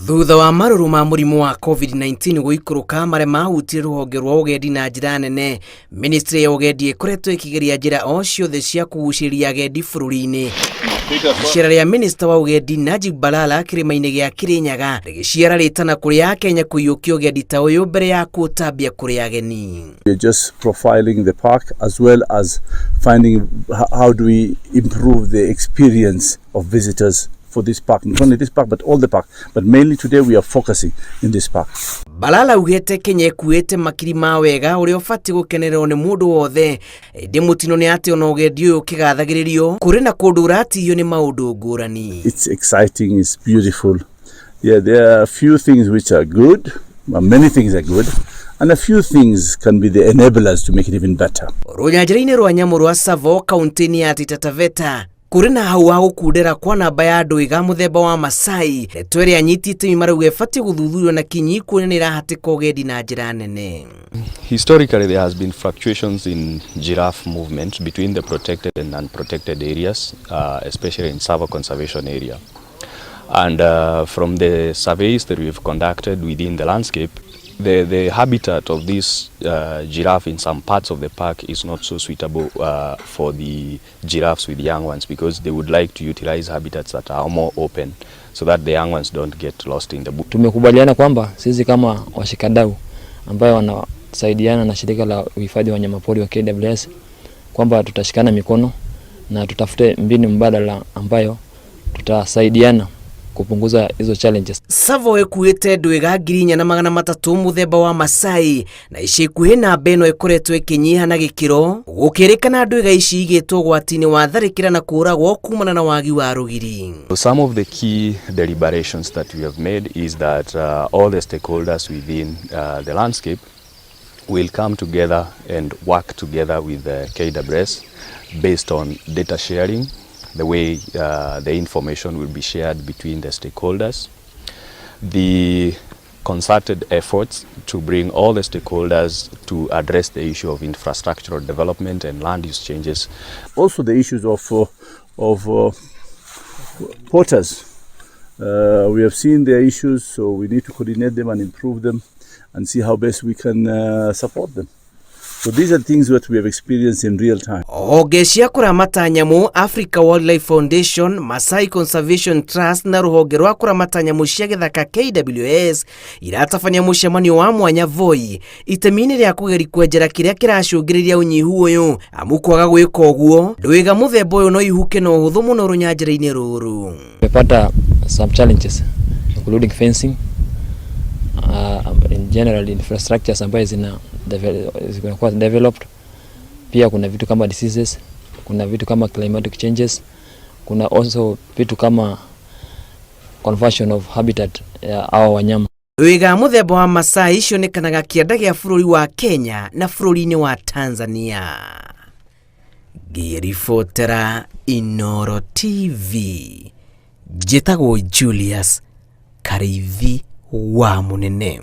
Thutha wa marũrũ ma mũrimũ wa COVID-19 gũikũrũka marĩa mahutirie rũhonge rwa ũgendi na njĩra nene, ministry ya ũgendi ĩkoretwo ĩkĩgeria njĩra o ciothe cia kũgucĩrĩria agendi bũrũri-inĩ. Icera rĩa minista wa ũgendi Najib Balala kĩrĩma-inĩ gĩa Kĩrĩnyaga rĩgĩciara rĩtana kũrĩ Akenya kũiyũkia ũgendi ta ũyũ mbere ya kũũtambia kũrĩ ageni. We're just profiling the park as well as finding how do we improve the experience of visitors for this park, not only this park but all the park, but mainly today we are focusing in this park. Balala augĩte Kenya ĩkuĩte makiri ma wega ũrĩa ũbatiĩ gũkenererwo nĩ mũndũ wothe, ĩndĩ mũtino nĩ atĩ ona ũgendi ũyũ ũkĩgathagĩrĩrio kũrĩ na kũndũ ũratihio nĩ maũndũ ngũrani. It's exciting, it's beautiful. Yeah, there are a few things which are good, well, many things are good, and a few things can be the enablers to make it even better. Rũnyanjara-inĩ rwa nyamũ rwa Tsavo kaunti-inĩ ya Taita Taveta kũrĩ na hau ha gũkundera kwa namba ya andũ iga mũthemba wa Masai, ndeto ĩrĩa anyiti itemi marauga ĩbatiĩ gũthuthurio na kinyi kuona nĩ ĩrahatĩka ũgendi na njĩra nene. Historically, there has been fluctuations in giraffe movement between the protected and unprotected areas, especially in Tsavo Conservation Area. And from the surveys that we've conducted within the landscape, the habitat of this giraffe in some parts of the park is not so suitable for the giraffes with young ones, because they would like to utilize habitats that are more open so that the young ones don't get lost in the bush. Tumekubaliana kwamba sisi kama washikadau ambayo wanasaidiana na shirika la uhifadhi wa wanyamapori wa KWS kwamba tutashikana mikono na tutafute mbinu mbadala ambayo tutasaidiana kupunguza hizo challenges. Tsavo ĩkuĩte ndwĩga 4,300 mũthemba wa Masai, na ica ikuhĩ namba ĩno ĩkoretwo ĩkĩnyiha na gĩkĩro, gũkĩrĩkana ndwĩga ici igĩtwo ũgwati-inĩ wa tharĩkĩra na kũragwo kumana na wagi wa rũgiri. Some of the key deliberations that we have made is that all the stakeholders within the landscape will come together and work together with the KWS based on data sharing, the way the information will be shared between the stakeholders, the concerted efforts to bring all the stakeholders to address the issue of infrastructural development and land use changes. Also the issues of porters. We have seen their issues, so we need to coordinate them and improve them and see how best we can support them. So these are things that we have experienced in real time. Honge cia kũramata nyamũ Africa Wildlife Foundation, Masai Conservation Trust na rũhonge rwa kũramata nyamũ cia gĩthaka KWS iratabania mũcemanio wa mwanya Voi itemi-inĩ rĩa kũgeria kwenjera kĩrĩa kĩracũngĩrĩria ũnyihu ũyũ, amu kwaga gwĩka ũguo ndwĩga mũthemba ũyũ no ihuke na ũhũthũ mũno rũnyanjara-inĩ rũrũ. Tumepata some challenges including fencing, in general infrastructures ambayo zinakuwa developed. Pia kuna vitu kama diseases, kuna vitu kama climatic changes, kuna also vitu kama conversion of habitat ya hawa wanyama. Ndwĩga mũthemba wa Masai cionekanaga kĩanda gĩa bũrũri wa Kenya na bũrũri-inĩ wa Tanzania. Ngĩribotera Inoro TV, njĩtagwo Julius Kariithi wa Mũnene.